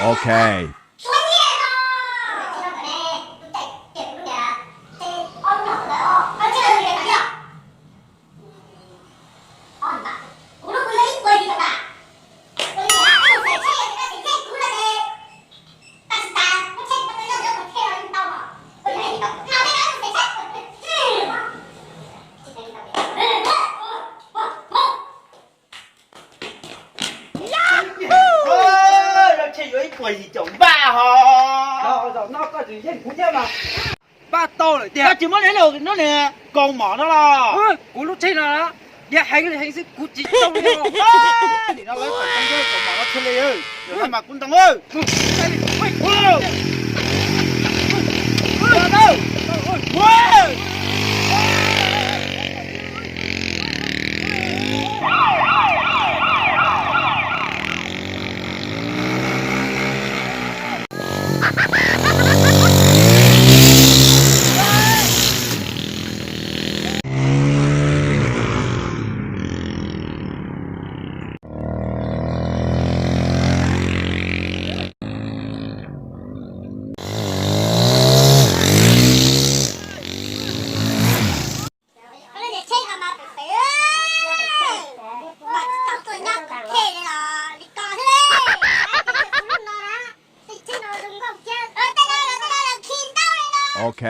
Ok. Lub tsheb yuav ib puas yim caum npaj ho. Zaum no koj tseem yeej kuv thiab mas. Npaj tau lawm tiag. Koj tsis muab nws nub nws kaus mom no los? Kuv lub tsheb no diam heev li heev xwb kuv tsis tau li. Nim no lawv kom ntoo kaus mom no txhua li, mas kuv ntoo. Ok.